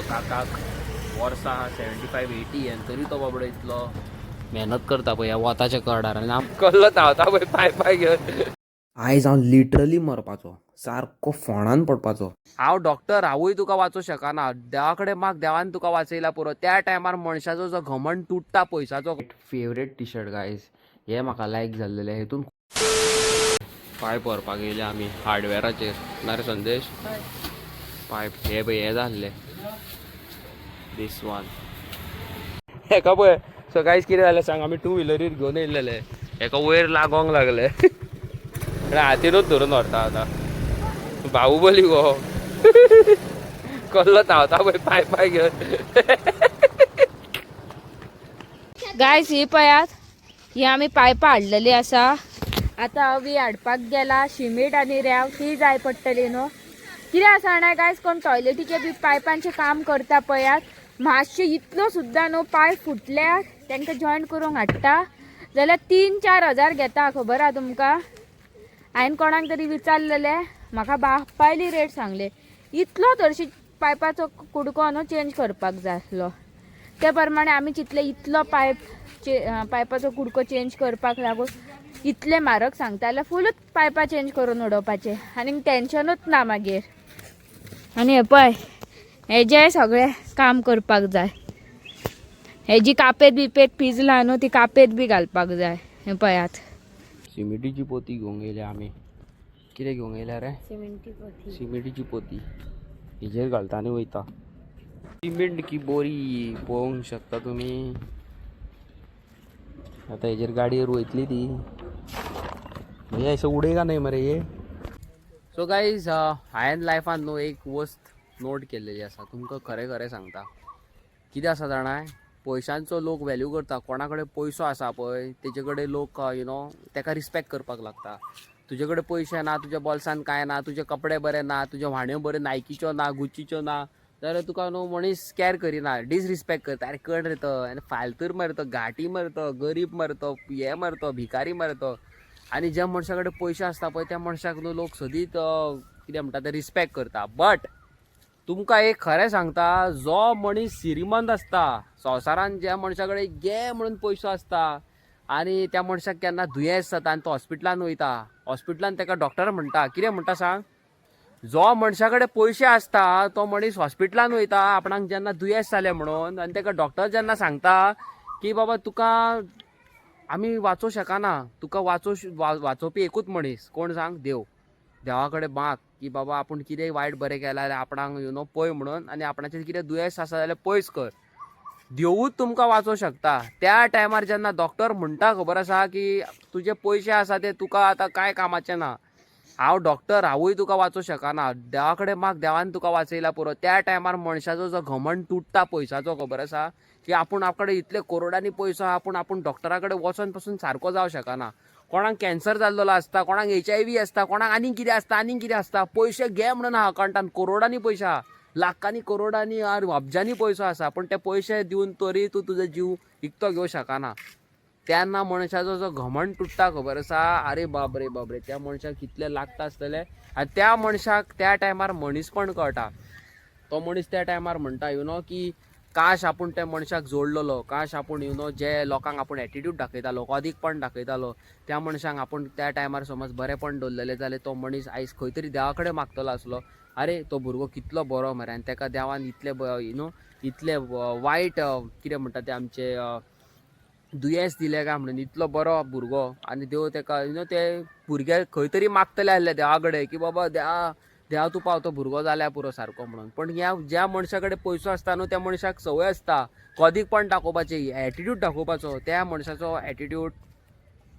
काकाक वर्सां आहा 75 80 आनी तरी तो बाबडो इतलो मेहनत करता पळय ह्या वताच्या कडार आनी आम कसलो धांवता पळय पांय पांय घेवन. आयज हांव लिटरली मरपाचो, सारको फोंडान पडपाचो. हांव डॉक्टर, हांवूय तुका वाचोवंक शकना. देवा कडेन माग, देवान तुका वाचयला पुरो. त्या टायमार मनशाचो जो घमंड तुट्टा पयशाचो. फेवरेट टी शर्ट गायज, हे म्हाका लायक जाल्लेले हेतून. पायप व्हरपाक येयले आमी हार्डवेराचेर ना रे संदेश? पायप हे पळय हे जाल्ले दीस वन. हेका पळय. सो गायज, कितें जालें सांग, आमी टू व्हिलरीर घेवन येयल्लेले, हेका वयर लागोंक लागले आनी हातीनूच धरून व्हरता आतां. बाहुबली गो, कसलो धांवता पळय पांय पांय घेवन. गायज, ही पळयात, ही आमी पायपां हाडलेली आसा. आतां अवी हाडपाक गेला शिमीट आनी रेंव, ती जाय पडटली न्हू. कितें आसा जाणा गायज, कोण टॉयलेटीचे बी पायपांचें काम करता पळयात, मातशें इतलो सुद्दां न्हू पायप फुटल्यार तांकां जॉयंट करूंक हाडटा जाल्यार 3-4 हजार घेता, खबर आहा तुमकां? हांवें कोणाक तरी विचारलेलें, म्हाका बापायली रेट सांगले. इतलो तरशी पायपाचो कुडको न्हू चेंज करपाक जाय आसलो. त्या प्रमाणे आमी चिंतलें, इतलो पायप पायपाचो कुडको चेंज करपाक लागून इतले म्हारग सांगता जाल्यार फुलूच पायपां चेंज करून उडोवपाचें आनी टेन्शनूच ना मागीर. आनी हे पळय, हेजेंय सगळें काम करपाक जाय. हेजी कापेत बिपेत पिजला न्हू, ती कापेत बी घालपाक जाय. हें पळयात. सिमेंटीची पोती घेवंक येयल्या आमी. कितें घेवंक येयल्या रे? सिमेंटीची पोती. हेजेर घालता आनी वयता. सिमेंट की बोरी पळोवंक शकता तुमी. आतां हेजेर गाडयेर वयतली ती. भैया, ऐसे उडेगा नाही मरे ये? सो गायज, हांवें लायफान न्हू एक वस्त नोट केल्लेली आसा. तुमकां खरें खरें सांगता, कितें आसा जाणाय, पयशांचो लोक व्हॅल्यू करता. कोणा कडेन पयसो आसा पळय, तेजे कडेन लोक you know तेका रिस्पेक्ट करपाक लागता. तुजे कडेन पयशे ना, तुज्या बोल्सान कांय ना, तुजे कपडे बरे ना, तुज्यो व्हाण्यो बऱ्यो नायकीच्यो ना, गुचीच्यो ना जाल्यार तुका न्हू मनीस कॅर करिना, डिसरिस्पेक्ट करता. अरे कोण रे तो आनी फालतूर मरे तो, घाटी मरे तो, गरीब मरे तो, हे मरे तो, भिकारी मरे तो. आनी ज्या मनशा कडेन पयशे आसता पळय, त्या मनशाक न्हू लोक सदींच कितें म्हणटा ते, रिस्पेक्ट करता. बट तुमकां एक खरें सांगता, जो मनीस श्रीमंत आसता संवसारान, ज्या मनशा कडेन गे म्हणून पयसो आसता आनी त्या मनशाक केन्ना दुयेंस जाता आनी तो हॉस्पिटलान वयता, हॉस्पिटलान ताका डॉक्टर म्हणटा, कितें म्हणटा सांग, जो मनशा कडेन पयशे आसता तो मनीस हॉस्पिटलान वयता आपणाक जेन्ना दुयेंस जालें म्हणून आनी ताका डॉक्टर जेन्ना सांगता की बाबा, तुका आमी वाचोवंक शकना, तुका वाचोवपी एकूच मनीस कोण सांग, देव. देवा कडेन माग की बाबा, आपूण कितेंय वायट बरें केलां जाल्यार आपणाक you know पळय म्हणून आनी आपणाचेर कितें दुयेंस आसा जाल्यार पयस कर. देवूच तुमकां वाचोवंक शकता. त्या टायमार जेन्ना डॉक्टर म्हणटा, खबर आसा की तुजे पयशे आसा ते तुका आतां कांय कामाचे ना, हांव डॉक्टर, हांवूय तुका वाचोवंक शकना, देवा कडेन माग, देवान तुका वाचयला पुरो. त्या टायमार मनशाचो जो घमंड तुट्टा पयशाचो, खबर आसा की आपूण आपणे इतले करोडांनी पयसो आहा पूण आपूण डॉक्टरा कडेन वचोन पसून सारको जावंक शकना. कोणाक कॅन्सर जाल्लो आसता, कोणाक HIV आसता, कोणाक आनीक कितें आसता, आनीक कितें आसता. पयशे घे म्हणून आहा अकावंटान, करोडांनी पयशे आहा, लाखांनी, करोडांनी, अब्जांनी पयसो आसा, पूण ते पयशे दिवन तरी तूं तुजो जीव विकतो घेवंक शकना. तेन्ना मनशाचो जो घमंड तुट्टा, खबर आसा, अरे बाबरे बाबरे, त्या मनशाक कितले लागता आसतले. आनी त्या मनशाक त्या टायमार मनीसपण कळटा. तो मनीस त्या टायमार म्हणटा you know की काश आपूण त्या मनशाक जोडलेलो, काश आपूण you know जे लोकांक आपूण एटिट्यूड दाखयतालो, अदीकपण दाखयतालो, त्या मनशाक आपूण त्या टायमार समज बरेंपण दवरलेलें जाल्यार तो मनीस आयज खंय तरी देवा कडेन मागतलो आसलो. अरे, तो भुरगो कितलो बरो मरे आनी ताका देवान इतले you know इतले वायट कितें म्हणटा ते आमचे दुयेंस दिलें काय म्हणून. इतलो बरो भुरगो आनी देव ताका you know ते भुरगे खंय तरी मागतले आसले देवा कडेन की बाबा देवा, देवा, तूं पाव, तो भुरगो जाल्यार पुरो सारको म्हणून. पण ह्या ज्या मनशा कडेन पयसो आसता न्हू, त्या मनशाक संवय आसता कदीकपण दाखोवपाची, एटिट्यूड दाखोवपाचो. त्या मनशाचो एटिट्यूड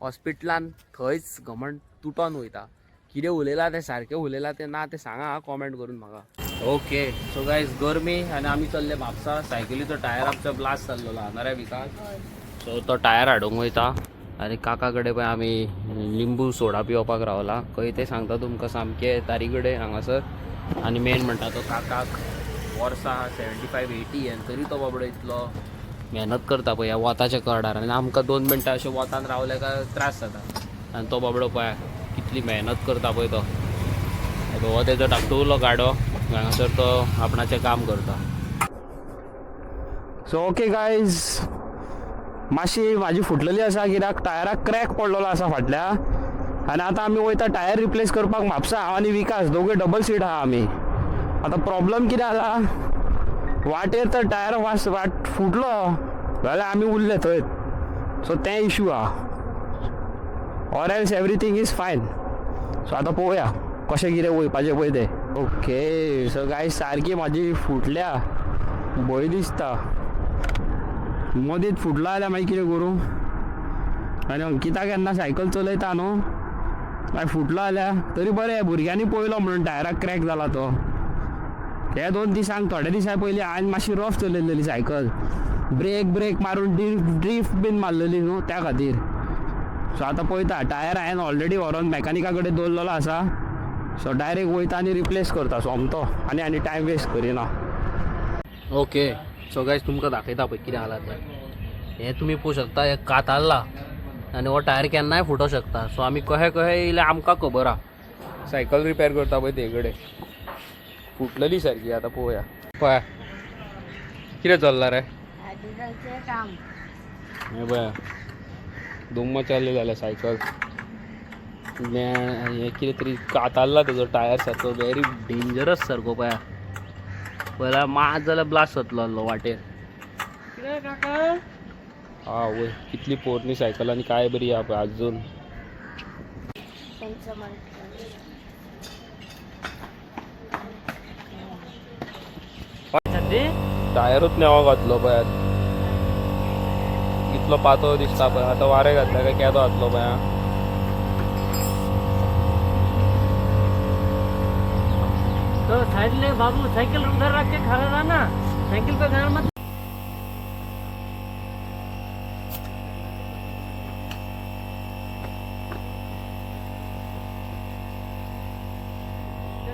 हॉस्पिटलान थंयच घमंड तुटोन वयता. कितें उलयलां तें सारकें उलयलां तें ना तें सांगा कॉमेंट करून म्हाका. ओके, सो गायज, गरमी आनी आमी चल्ले म्हापसा. सायकलीचो टायर आमचो ब्लास्ट जाल्लो ना रे विकास? सो तो टायर हाडूंक वयता. आनी काका कडेन पळय आमी लिंबू सोडा पिवपाक रावला. खंय तें सांगता तुमकां, सामकें तारी कडेन हांगासर. आनी मेन म्हणटा तो काकाक वर्सां आहा 75 80 आनी तरी तो बाबडो इतलो मेहनत करता पळय ह्या वताच्या कडार. आनी आमकां 2 मिनटां अशें वतान रावले काय त्रास जाता आनी तो बाबडो पळय कितली मेहनत करता पळय तो. हो तेजो धाकटुलो गाडो, हांगासर तो आपणाचें काम करता. सो ओके गायज, मातशी म्हाजी फुटलेली आसा कित्याक टायराक क्रॅक पडलेलो आसा फाटल्या. आनी आतां आमी वयता टायर रिप्लेस करपाक म्हापसा. हांव आनी विकास दोगूय डबल सीट आहा आमी. आतां प्रॉब्लम कितें जाला, वाटेर तर टायर वास वाट फुटलो जाल्यार आमी उरले थंयच. सो तें इशू आहा, or else everything is fine. So आतां पळोवया कशें कितें वयपाचें पळय तें. ओके, सो गायज, सारकी म्हाजी फुटल्या, भंय दिसता. मदींच फुटला जाल्यार मागीर कितें करूं? आनी अंकिता केन्ना सायकल चलयता न्हू, मागीर फुटलो जाल्यार तरी बरें भुरग्यांनी पळयलो म्हणून टायराक क्रॅक जाला तो. हे 2 दिसांक, थोड्या दिसां पयलीं हांवें मातशी रफ चलयलेली सायकल, ब्रेक ब्रेक मारून ड्रिफ्ट बीन मारलेली न्हू, त्या खातीर. सो आतां पळयता, टायर हांवें ऑलरेडी व्हरोन मॅकानिका कडेन दवरलेलो आसा. सो डायरेक्ट वयता आनी रिप्लेस करता सोमतो आनी आनी टायम वेस्ट करिना. ओके, सो गायज, तुमकां दाखयता पळय कितें जाला तें. हें तुमी पळोवंक शकता, हें कातारला आनी हो टायर केन्नाय फुटो शकता. सो आमी कशें कशें येयले आमकां खबर आहा. सायकल रिपेर करता पळय ते कडेन फुटलेली सारकी. आतां पळोवया. पळय कितें चल्लां रे. काम. हें पळया, दुम्म चालले जाल्या सायकल. हें कितें तरी कातारला तेजो टायर सारको, व्हेरी डेंजरस सारको. पळया, पळयल्यार मात जाल्यार ब्लास्ट जातलो आहलो वाटेर. हा वय, कितली पोरणी सायकल आनी काय बरी आहा पळय अजून. त्यांचं मन. टायरूच नेवो घातलो पळयात, कितलो पातळ दिसता पळय. आतां वारें घातल्या काय केदो जातलो पळया. तो साइड ले बाबू, साइकिल उधर रख के खड़ा रहा ना, साइकिल पे घर मत.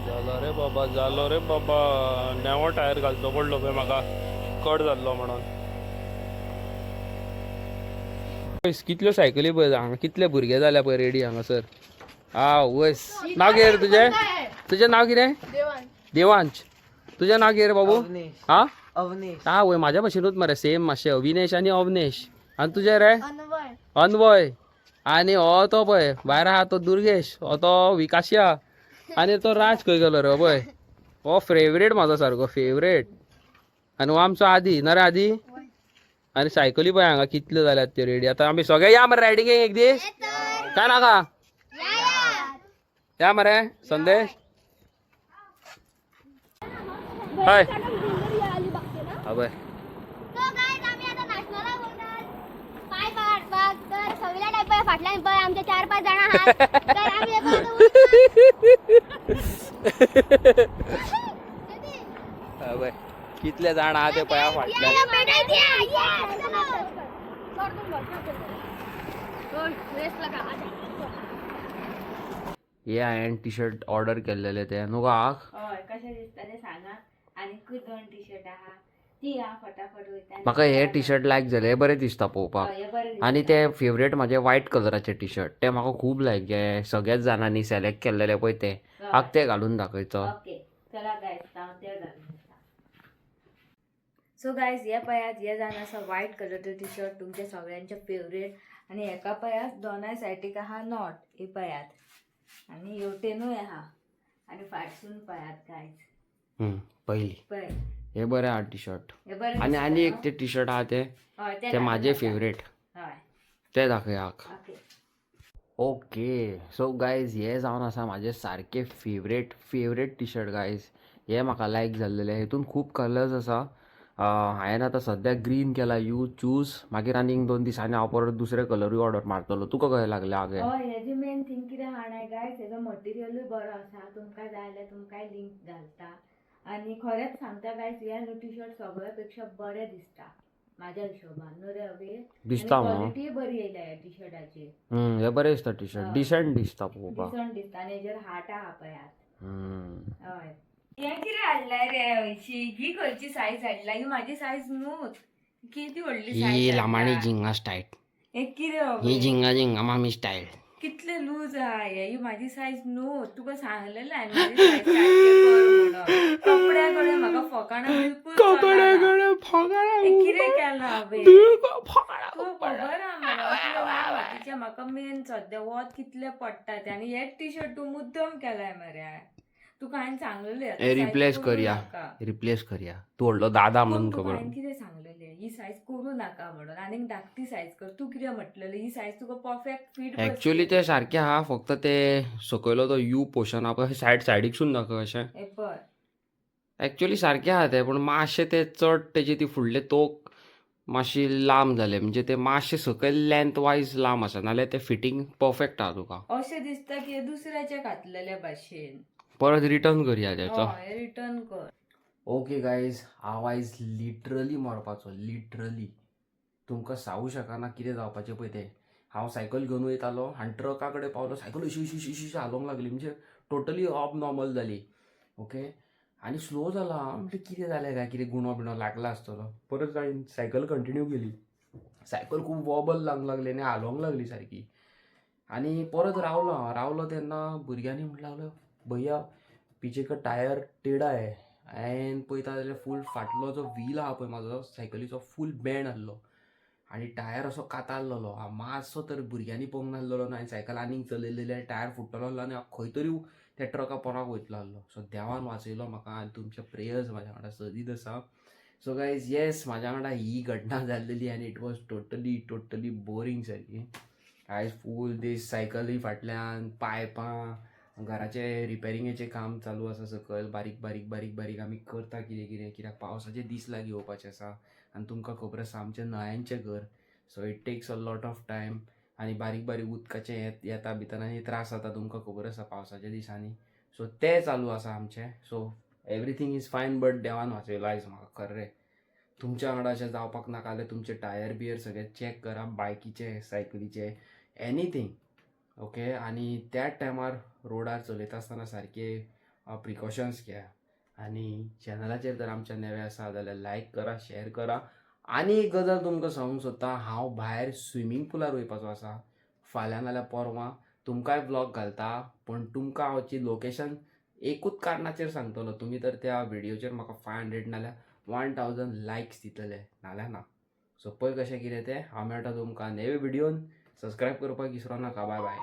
जालो रे बाबा, जालो रे बाबा. नेवो टायर घालचो पडलो पळय म्हाका, कट जाल्लो म्हणून. पळय कितल्यो सायकली पळय हांगा, कितले भुरगे जाल्या पळय रेडी हांगासर. हा वयस, नांव कितें रे तुजें? तुजें नांव कितें? देवांश. तुजें नांव कितें रे बाबू? हा हा, वय, म्हाज्या भशेनूच मरे, सेम मातशें. अविनेश आनी अवनेश. आनी तुजें रे? अन्वय. आनी हो तो पळय भायर आहा तो दुर्गेश, हो तो विकाशिया आनी तो राज खंय गेलो रे? हो पळय, हो फेवरेट म्हाजो, सारको फेवरेट. आनी हो आमचो आदी ना रे आदी. आनी सायकली पळय हांगा कितल्यो जाल्यात त्यो रेडी. आतां आमी सगळे या मरे रायडिंगेक एक दीस, काय नाका? या मरे संदेश. हय हा. So guys, आम्ही आता नाचणारा बोलतात पाय पाडपाक. तर सगळ्या टायप फाटल्यान पळय आमचे चार पाच जाण आहात. तर आम्ही एका हा पळय कितले जाण आहा ते पळया फाटल्यान. या, पेटायची आहे. Yes, चलो. हे हांवें टी शर्ट ऑर्डर केल्लेले ते न्हू आक. हय, कशें दिसता तें सांगा. आनीकूय दोन टी शर्ट आहा, ती हांव फटाफट वयता. म्हाका हे टी शर्ट लायक जाले, हे बरें दिसता पळोवपाक. हय, हे बरें दिसता. आनी ते फेवरेट म्हाजे व्हायट कलराचे टी शर्ट, ते म्हाका खूब लायक. हे सगळ्याच जाणांनी सिलेक्ट केल्लेले पळय ते. हय. आक ते घालून दाखयचो. ओके, चला गायज, हांव ते घालून. सो गायज, हे पळयात, हे जावन आसा व्हायट कलरचो टी शर्ट, तुमच्या सगळ्यांचे फेवरेट. आनी हेका पळयात, दोनाय सायडीक आहा not, हे पळयात. आनी हेवटेनूय आहा आनी फाटसून पळयात गायज. पयली पळय. हे बरें आहा टी शर्ट. हे बरें आनी दिसता आनी एक न्हू? ते टी शर्ट आहा ते. हय, ते म्हाजे दाखयता. फेवरेट. हय. ते दाखय आक. ओके. ओके, सो गायज, हे जावन आसा म्हाजे सारके favourite favourite T shirt. Guys, हे म्हाका लायक जाल्लेले. हितून खूब कलर्स आसा. हांवें आतां सद्याक ग्रीन केला यूज चूज. मागीर आनीक 2 दिसांनी हांव परत दुसरे कलरूय ऑर्डर मारतलो. तुका कशें लागलें आगे? हय, हेजी मेन थिंग कितें आहा गायज, हेजो मटेरियलूय बरो आसा. तुमकां जाय जाल्यार तुमकांय लिंक घालता. आनी खरेंच सांगता गायज, हे न्हू टी शर्ट सगळ्या पेक्षा बरें दिसता म्हाज्या हिशोबान, न्हू रे अभी? दिसता मो. क्वॉलिटीय बरी येयल्या ह्या टी शर्टाची. हे बरें दिसता टी शर्ट. हय. डिसंट दिसता पळोवपाक. डिसंट दिसता आनी हेजेर हार्ट आहा पळयात. हय, हें कितें हाडलाय रे हरशी? ही खंयची सायज हाडला? ही म्हाजी सायज न्हूच. किती व्हडली ही सायज. लामाणी झिंगा स्टायल. हे कितें ही अभि? झिंगा झिंगा मामी स्टायल. कितले लूज आहा हे. ही म्हाजी सायज न्हू. तुका सांगलेलें हांवें म्हाजी सायज सारकें कर म्हणून. कपड्या कडेन म्हाका फकाणां बिलकूल चलना. हे कितें हांवें. तुका खबर आहा मरे, असले वताचे म्हाका मेन सद्या वत कितले पडटा ते आनी हे टी शर्ट तूं मुद्दम केलाय मरे. तुका हांवें सांगलेलें हे रिप्लेस करया, रिप्लेस करया. तूं व्हडलो दादा म्हणून तुका खबर. हांवें कितें सांगलेलें, ही सायज करूं नाका म्हणून, आनीक धाकटी सायज कर. तूं कितें म्हटलेलें, ही सायज तुका परफेक्ट फिट. एक्चुअली ते सारकें आहा, फक्त ते सकयलो तो you portion आहा पळय, सायड सायडीकसून दाखय अशें. हे पळय. एक्चुअली सारकें आहा तें, पूण मातशें तें चड तेजी ती फुडले तोक मातशी लांब जालें, म्हणजे ते मातशें सकयल लेंथ वायज लांब आसा, नाल्यार तें फिटींग परफेक्ट आहा तुका. अशें दिसता की हे दुसऱ्याच्या घातलेल्या भाशेन. परत रिटर्न करया तेचो. हय, रिटर्न कर. ओके गायज, हांव आयज लिटरली मरपाचो, लिटरली. तुमकां सांगू शकना कितें जावपाचें पळय तें. हांव सायकल घेवन वयतालो आनी ट्रका कडेन पावलो, सायकल अशी अशी अशी अशी हालोवंक लागली, म्हणजे टोटली अबनॉर्मल जाली. ओके, आनी स्लो जाला. हांव म्हटलें कितें जालें काय, कितें गुणो बिणो लागला आसतलो. परत हांवें सायकल कंटिन्यू केली. सायकल खूब वॉबल जावंक लागली आनी हालोवंक लागली सारकी. आनी परत रावलो हांव. रावलो तेन्ना भुरग्यांनी म्हणलें लागलो, भैया पीछे का टायर टेढा है. हांवें पळयता जाल्यार फूल फाटलो जो व्हील आहा पळय म्हाजो सायकलीचो, फूल बँड आहलो आनी टायर असो कातारलेलो. हांव मातसो तर भुरग्यांनी पळोवंक नासलेलो न्हू, हांवें सायकल आनीक चलयलेली आनी टायर फुट्टलो आहलो आनी हांव खंय तरी त्या ट्रका पोराक वयतलो आहलो. सो देवान वाचयलो म्हाका आनी तुमचे प्रेयर्स म्हाज्या वांगडा सदींच आसा. सो गायज येस, म्हाज्या वांगडा ही घटना जाल्लेली आनी it was totally totally boring सारकी. आयज फूल दीस सायकली फाटल्यान, पायपां, घराचें रिपेरिंगेचें काम चालू आसा सकयल, बारीक बारीक बारीक बारीक आमी करता कितें कितें, कित्याक पावसाचे दीस लागीं येवपाचे आसा आनी तुमकां खबर आसा आमचें नळ्यांचें घर, so it takes a lot of time. आनी बारीक बारीक उदकाचें येता भितर आनी त्रास जाता, तुमकां खबर आसा पावसाच्या दिसांनी. सो तें चालू आसा आमचें. So everything is fine, but देवान वाचयलो आयज म्हाका खरें. तुमच्या वांगडा अशें जावपाक नाका जाल्यार तुमचे टायर बियर सगळे चॅक करा, बायकीचे, सायकलीचे, एनीथींग. ओके, आनी त्याच टायमार रोडार चलयता आसतना सारके प्रिकॉशन्स घेया. आनी चॅनलाचेर जर आमच्या नवे आसा जाल्यार लायक करा, शेअर करा. आनी एक गजाल तुमकां सांगूंक सोदता, हांव भायर स्विमींग पुलार वयपाचो आसा फाल्यां नाल्यार परवां. तुमकांय ब्लॉग घालता, पूण तुमकां हांव लोकेशन एकूच कारणाचेर सांगतलो, तुमी तर त्या व्हिडियोचेर म्हाका 500 नाल्यार 1000 लायक्स दितले, नाल्यार ना. सो पळय कशें कितें तें. हांव मेळटा तुमकां नवे व्हिडियोन. सबस्क्रायब करपाक विसरो नाका. बाय बाय.